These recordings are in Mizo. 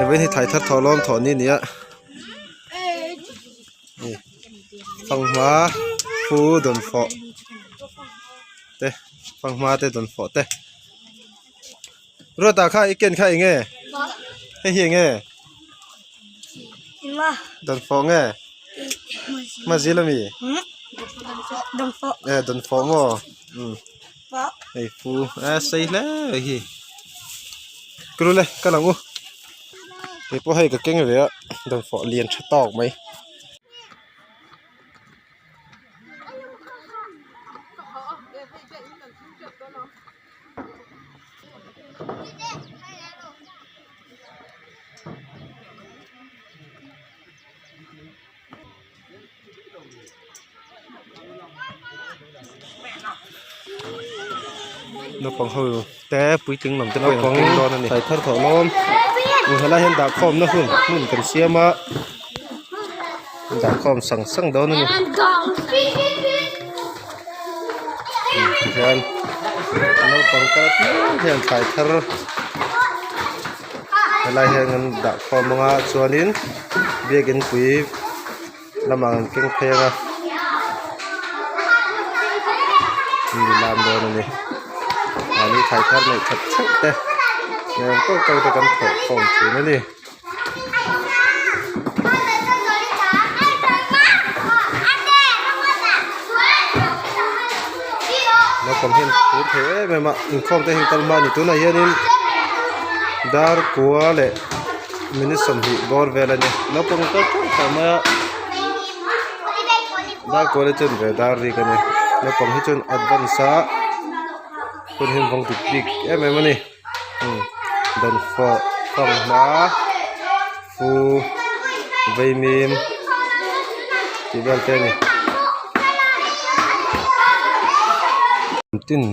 Vawiin hi thlai thar thawh lawm thawh ni a ni a fanghma fu dawnfawh te fanghma te dawnfawh te Ruata kha i ken kha eng nge hei hi eng nge dawnfawh nge hmazil ami e dawnfawh maw umm hei fu a sei hle mai hi kul le ka lang u keipawh hei ka keng ve a dawnfawh lian tha tawk mai. Naupang ho te puitling lam te pawh an keng dawn a ni thlai thar thawh lawm helai hian dah khawmna hun hmun kan siam a dah khawm sang sang dawn a ni tihian naupang kal apiang hian thlai thar helai hian an dah khawm ang a chuanin biakin pui lamah an keng phei ang a an lam dawn a ni mahni thlai thar neih that theuh te nuam tawk tawk te kan thawh khawm thin a ni. Naupang hian phur thei em em a inkhawm te hi an kal hma a ni tunah hianin dar kua leh minute 20 bawr vel a ni naupang kal teuh teuh mai a dar kua leh chuan ve dar rik a ni naupang hi chuan advance a hun hi an vawng dik bik em em a ni dawnfawh fanghma fu vaimim tih vel te a ni tin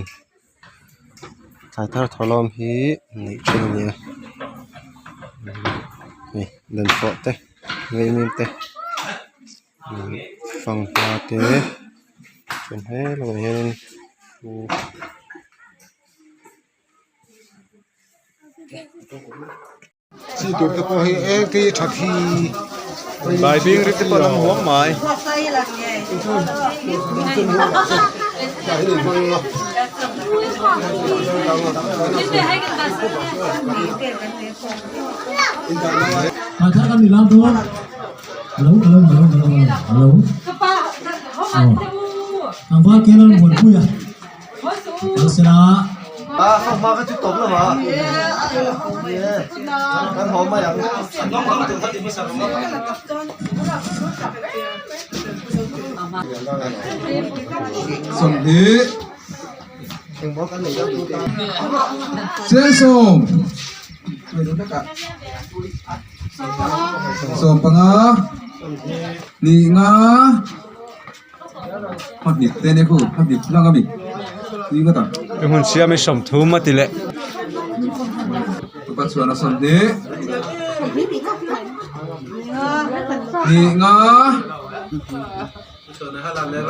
thlai thar thawhlawm hi neih thin a ni a hei dawnfawh te vaimim te fanghma te chuan helamah hianin fu. Chi tur te pawh hi eng te hi tha khi Bai bing ri te pawh an awm huam mai. Hello hello hello hello hello Tlangval Kenan Muanpuia kal sela. A hma hma kha chu tawp lo a kan haw mai ang. Sawmhnih Chensawm Sawmpanga Ninga Hmahnih te nia khu hmahnih lang ami ni ngawt ang. I hmun siam i 30 a ti leh. Tupa chuan a 20 hnih nga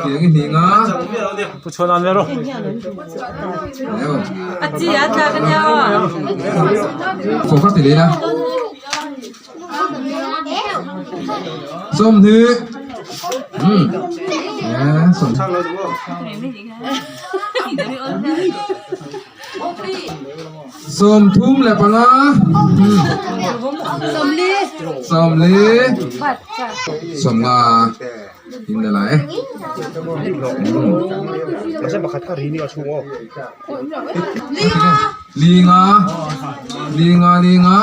tiang i hnih nga. Pu chhuan an ve rawh. A chi a tla ka nia aw. Fawh kha ti leh ila. 20 35 40 in la lai e Linga linga linga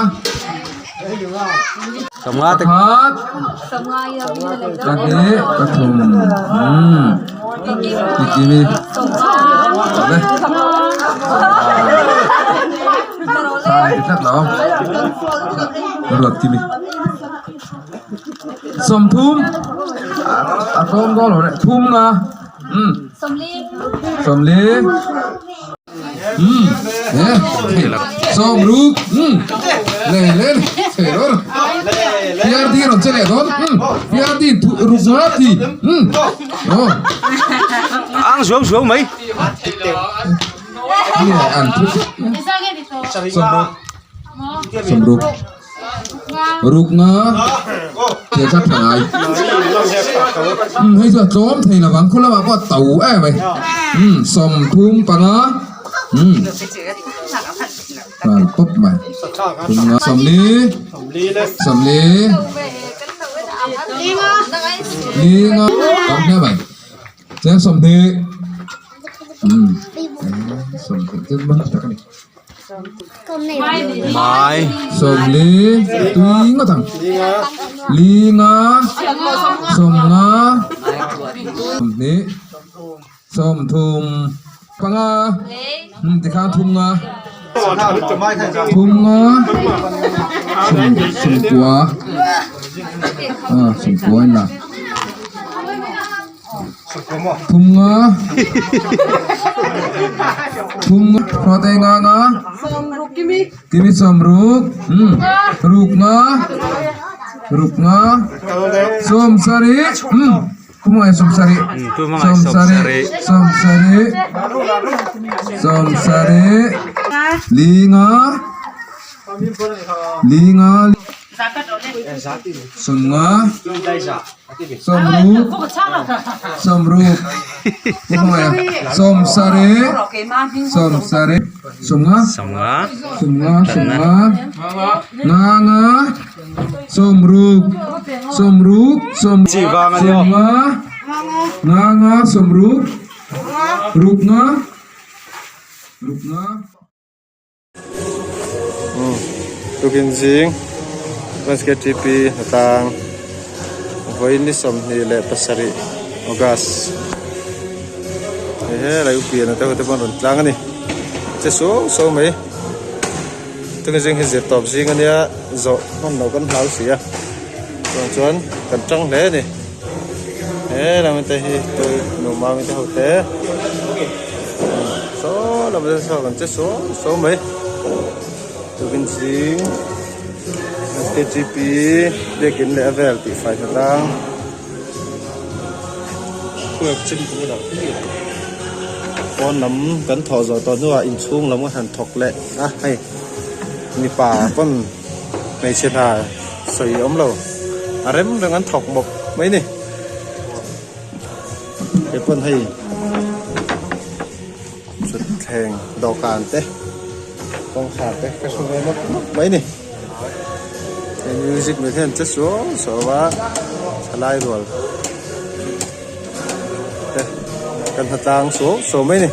pakhat pahnih pathum umm tikimi awle sai ti tlat lo ruat kimi 30 a tlawm dawn lo reh thum nga umm 40 umm he sawm ruk umm le le chhe dawn PRD rawn che leh dawn umm PRD ruk nga ti umm aw ang zuau zuau mai nge an thu sawm ruk sawm ruk. Ruk nga thil kha tha ngai. Umm hei chu a tlawm thei lovang khaw lamah pawh a to em mai. Umm 35 umm nghal pawp mai. Thum nga 40 40 li nga tam hle mai. Chuan 20 umm 20 chu man tak a ni. Mai. 40 tui ngawt ang. Li nga 50 20 35 umm tikhan thum nga thum nga sawm sawmkua ah sawmkua a inla. Thum nga thum nga hrawt ei nga nga kimi 60 umm ruk nga ruk nga 70 umm kumai 70 70 70 70 li nga li nga 50 60 60 70 70 50 50 50 50 nga nga 60 60 Chi vang a ni aw. 50 nga nga 60 ruk nga ruk nga. Tukin zing Advance KTP hnatlang vawiin ni 27 August hei helai upian te ho te pawh an rawn tlang a ni che suau suau mai tukin zing hi zir tawp zing ania zawh hman loh kan hlau si a chuan chuan kan tang hle a ni he lam te hi tui nuam te ho te. Saw lam te saw kan che suau suau mai tukin zing SKGP biakin leh a vel tih fai hna tlang pawn lam kan thawh zawh tawh hnuah inchhung lam ka han thawk leh a hei mipa pawn hmeichhe hna sawi awm lo a rem reng an thawk mawp mai a ni. Hei pawn hei thutthleng dawhkan te kawngkhar te ka hre ve nawk nawk mai a ni hei music mai hian che suau suau a thalai rual te kan hna tlang suau suau mai a ni.